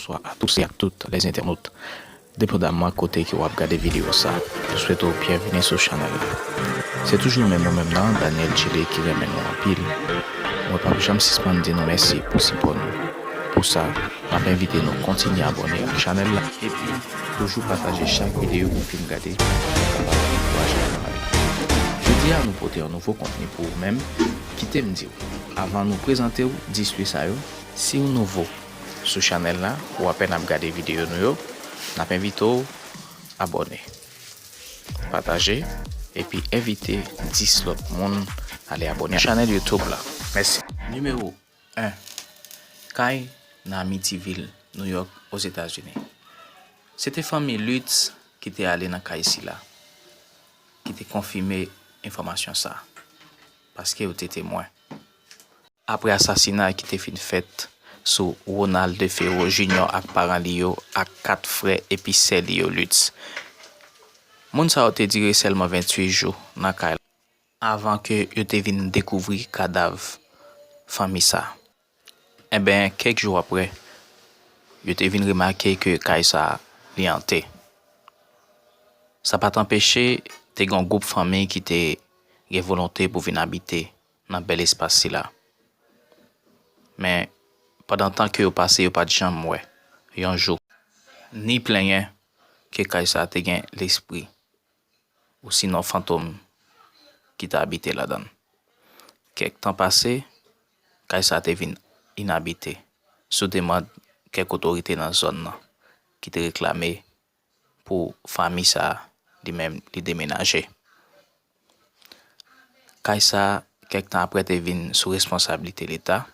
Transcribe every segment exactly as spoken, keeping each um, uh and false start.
Bonswa a tous e ak tout lèzentènot. Depandaman kote ke w ap gade videyo sa, nou swete w byenvini sou chanèl la. Se toujou menm ou menm nan, Daniel Chile ki renmen nou anpil. Mwen p ap janm sispann di nou mèsi pou sipò nou. Pou sa, m ap envite nou kontinye abòne ak chanèl la epi toujou pataje chak videyo ou fin gade pou kapab ankouraje travay la. Jodi a, nou pote yon nouvo kontni pou ou menm. Kite m di w, avan nou prezante w dis lye sa yo, si w nouvo sou chanèl la, ou apèn ap gade videyo nou yo, n ap envite w abòne, pataje, epi envite dis lòt moun ale abòne ak chanèl YouTube la. Mèsi. Nimewo en. Kay nan Amityville, New York, Ozetazini. Se te fanmi Lutz ki te ale nan kay sila, ki te konfime enfòmasyon sa a, paske yo te temwen. Apre asasina ki te fin fèt sou Ronald DeFeo Junior ak paran li yo ak kat frè epi sè li yo Lutz, moun sa yo te dire sèlman venntuit jou nan kay la avan ke yo te vin dekouvri kadav fanmi sa. Enben, kèk jou apre, yo te vin remake ke kay sa li ante. Sa pa t anpeche te gen yon gwoup fanmi ki te gen volonte pou vin abite nan bèl espas sila. Men, pandan tan ke yo pase, yo pa t janm wè, yon jou, ni plenyen ke kay sa te gen lespri, osinon fantom, ki ta abite ladan l. Kèk tan pase, kay sa te vin inabite, sou demann kèk otorite nan zòn nan, ki te reklame pou fanmi sa, li menm, li demenaje. Kay sa, kèk tan apre, te vin sou responsablite Leta.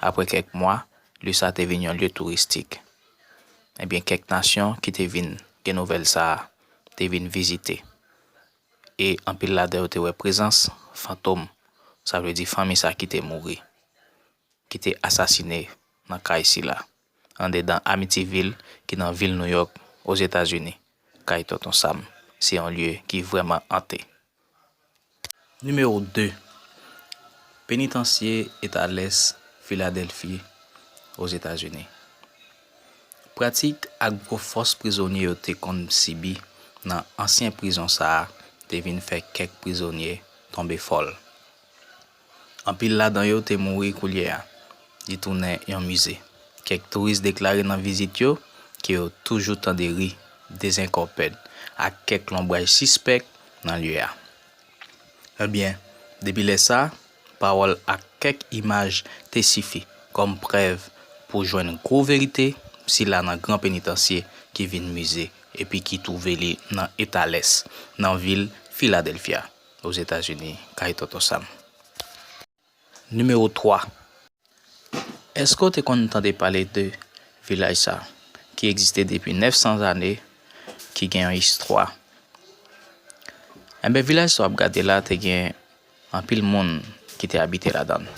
Apre kèk mwa, lye sa te vin yon lye touristik. Ebyen, kèk nasyon ki te vin gen nouvèl sa a, te vin vizite. E anpil ladan yo te wè prezans fantom, sa vle di fanmi sa ki te mouri, ki te asasine nan kay sila, andedan Amityville, ki nan vil New York, Ozetazini. Kay Tonton Sam, se yon lye ki vrèman ante. Nimewo de. Penitansye Eta Lès, Filadèlfi, Ozetazini. Pratik ak gwo fòs prizonye yo te konn sibi nan ansyen prizon sa a te vin fè kèk prizonye tonbe fòl. Anpil ladan yo te mouri koulye a. Li tounen yon mize. Kèk touris deklare nan vizit yo ke yo toujou tande ri dezenkòpèd ak kèk lonbraj sispèk nan lye a. Ebyen, depi lè sa a, pawòl ak kèk imaj te sifi kòm prèv pou jwenn gwo verite sila nan gran penitansye ki vin mize epi ki twouve li nan Eta Lès, nan vil Filadèlfya, Ozetazini, kay Tonton Sam. Nimewo twa. Èske w te konn tande pale de vilaj sa a, ki egziste depi nèf san ane, ki gen yon istwa? Enben, vilaj sa w ap gade la te gen anpil moun ki te abite ladan l.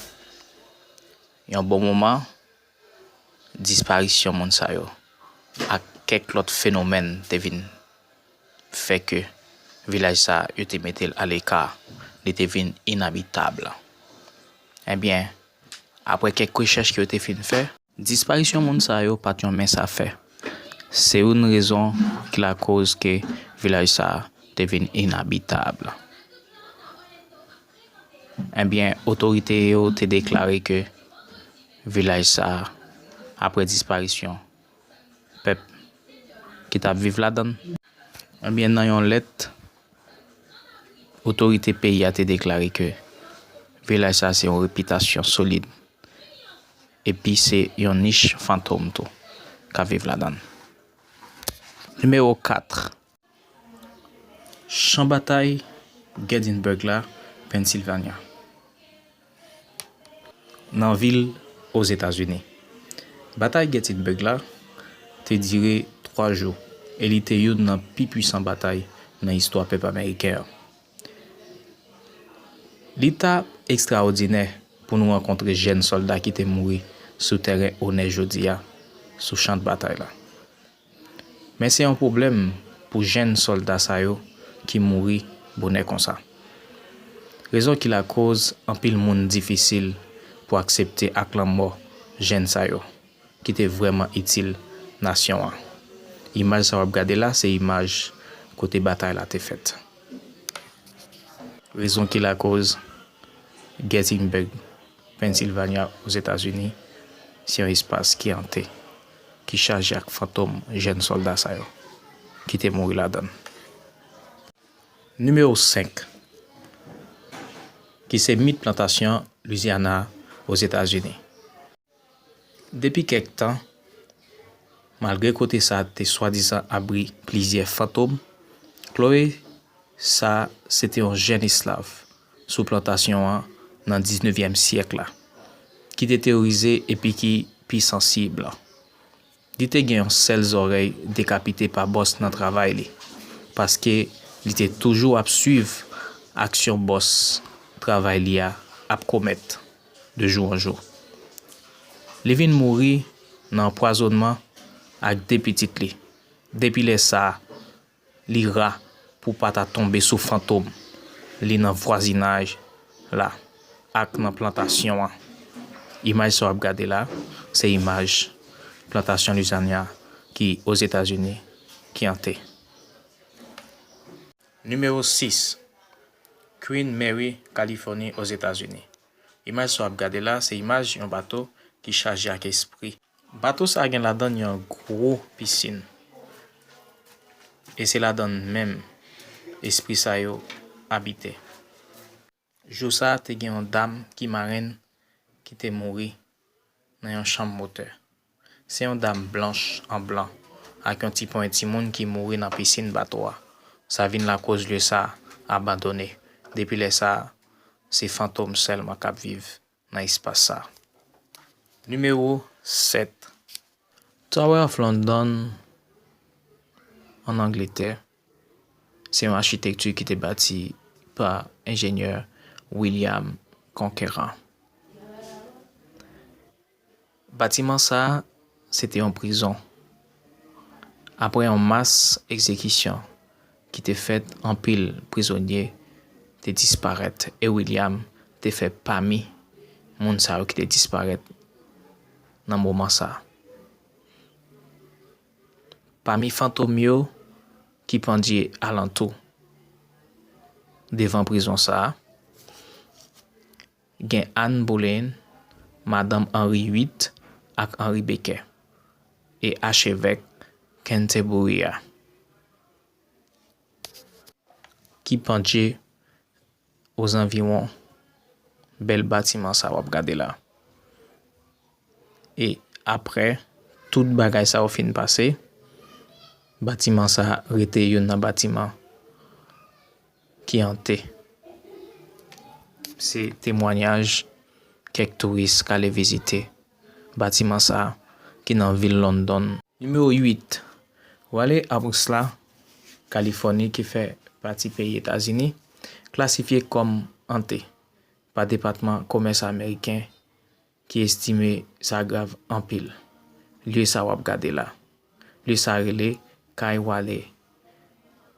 Yon bon moman, disparisyon moun sa yo ak kèk lòt fenomèn te vin fè ke vilaj sa a, yo te mete l aleka, li te vin inabitab. Ebyen, apre kèk rechèch ke yo te fin fè, disparisyon moun sa yo pa t yon mens afè. Se youn rezon ki lakoz ke vilaj sa a te vin inabitab. Ebyen, otorite yo te deklare ke vilaj sa a, apre disparisyon pèp ki t ap viv ladan l, ebyen, nan yon lèt, otorite peyi a te deklare ke vilaj sa a se yon repitasyon solid, epi se yon nich fantom tou k ap viv ladan l. Nimewo kat. Chan batay Gettysburg la, Pennsylvania, nan vil Ozetazini. Batay Gettysburg la te dire twa jou e li te youn nan pi pwisan batay nan istwa pèp ameriken an. Li ta ekstraòdinè pou nou rankontre jèn sòlda ki te mouri sou tèren onè jodi a, sou chan batay la. Men se yon pwoblèm pou jèn sòlda sa yo ki mouri bonè konsa. Rezon ki lakoz anpil moun difisil pou aksepte ak lanmò jèn sa yo, ki te vrèman itil nasyon an. Imaj sa w ap gade la, se imaj kote batay la te fèt. Rezon ki lakoz Gettysburg, Pennsylvania, Ozetazini, se yon espas ki ante, ki chaje ak fantom jèn sòlda sa yo, ki te mouri ladan l. Nimewo senk, ki se mit plantasyon Louisiana, Ozetazini. Depi kèk tan, malgre kote sa a te swadizan abri plizyè fantom, Chloé sa se te yon jèn esklav sou plantasyon an nan diznevyèm syèk la, ki te teworize epi ki pi sansib. Li te gen yon sèl zòrèy dekapite pa bòs nan travay li, paske li te toujou ap swiv aksyon bòs travay li a ap komèt de jou an jou. Li vin mouri nan anpwazonnman ak de pitit li. Depi lè sa a, li ra pou pa ta tonbe sou fantom li nan vwazinaj la ak nan plantasyon an. Imaj sa w ap gade la, se imaj plantasyon Louisiana ki Ozetazini ki ante. Nimewo sis, Queen Mary, Kalifòni, Ozetazini. Imaj sa w ap gade la, se imaj yon bato ki chaje ak espri. Bato sa a gen ladan l yon gwo pisin. E se ladan l menm espri sa yo abite. Jou sa a te gen yon dam ki marenn ki te mouri nan yon chanm motè. Se yon dam blanch an blan ak yon ti ponyen timoun ki mouri nan pisin bato a. Sa vin lakoz lye sa a abandone. Depi lè sa a, se fantom sèlman k ap viv nan espas sa a. Nimewo sèt, Tower of London, ann Angletè, se yon achitekti ki te bati pa enjenyè William Conquerant. Batiman sa a, se te yon prizon. Apre yon mas egzekisyon ki te fèt, anpil prizonye te disparèt e William te fè pami moun sa yo ki te disparèt nan moman sa a. Pami fantom yo ki pandye alantou devan prizon sa a, gen Anne Boleyn, madanm Henry uit ak Henry Becker, e achevèk Canterbury a, ki pandye ozanviwon bèl batiman sa w ap gade la. E apre tout bagay sa yo fin pase, batiman sa rete youn nan batiman ki ante. Se temwayaj kèk touris k ale vizite batiman sa a ki nan vil London. Nimewo uit, Raleigh House la, Kalifòni, ki fè pati peyi Etazini, klasifye kòm ante pa Depatman Komès Ameriken, ki estime sa grav anpil. Lye sa w ap gade la, lye sa rele Kay Raleigh,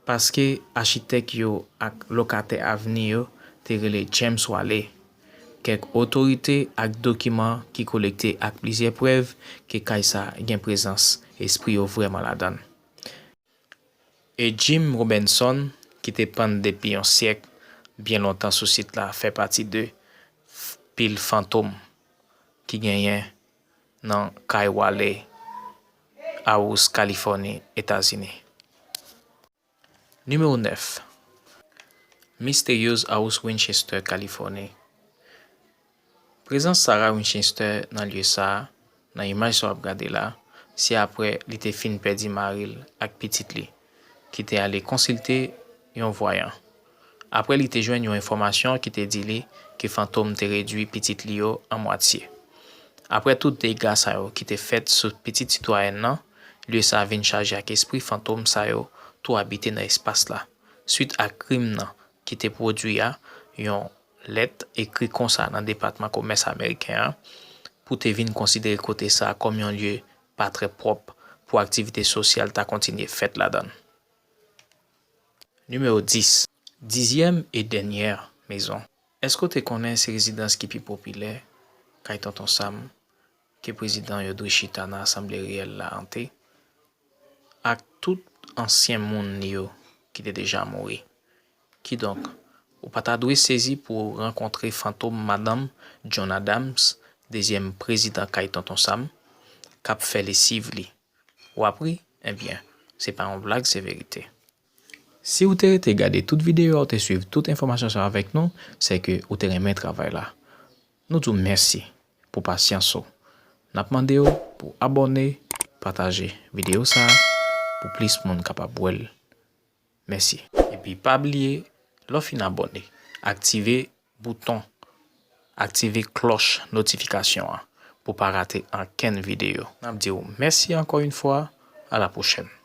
paske achitèk yo ak lokatè avni yo te rele James Raleigh. Kèk otorite ak dokiman ki kolekte ak plizyè prèv ke kay sa gen prezans espri yo vrèman ladan l. E Jim Robinson, ki te pann depi yon syèk byen lontan sou sit la, fè pati de f-, pil fantom ki genyen nan Kay Raleigh House, Kalifòni, Etazini. Nimewo nèf, Misteryoz House Winchester, Kalifòni. Prezans Sarah Winchester nan lye sa a, nan imaj sa w ap gade la, se apre li te fin pèdi mari l ak pitit li, ki te ale konsilte yon vwayan. Apre li te jwenn yon enfòmasyon ki te di li ke fantom te redui pitit li yo an mwatye. Apre tout dega sa yo ki te fèt sou pitit sitwayèn nan, lye sa a vin chaje ak espri fantom sa yo tou abite nan espas la. Swit ak krim nan ki te pwodui a, yon lèt ekri konsa nan Depatman Komès Ameriken an, pou te vin konsidere kote sa a kòm yon lye pa trè pwòp pou aktivite sosyal ta kontinye fèt ladan l. Nimewo dis, dizyèm e dènyè mezon. Èske w te konnen se rezidans ki pi popilè, kay Tonton Sam, ke prezidan yo dwe chita nan Asanble Reyèl la ante? ak tout ansyen moun li yo ki te deja mouri. Kidonk, ou pa ta dwe sezi pou w rankontre fantom madanm John Adams, dezyèm prezidan kay Tonton Sam, k ap fè lesiv li. W ap ri? Ebyen, se pa yon blag, se verite. Si w te rete gade tout videyo a, w te swiv tout enfòmasyon sa avèk nou, se ke ou te renmen travay la. Nou di w mèsi pou pasyans ou. N ap mande w pou abòne, pataje videyo sa a pou plis moun kapab wè l. Mèsi. Epi pa bliye, lè w fin abòne, aktive bouton, aktive klòch notifikasyon an pou w pa rate ankenn videyo. N ap di w mèsi ankò yon fwa, a la pwochèn.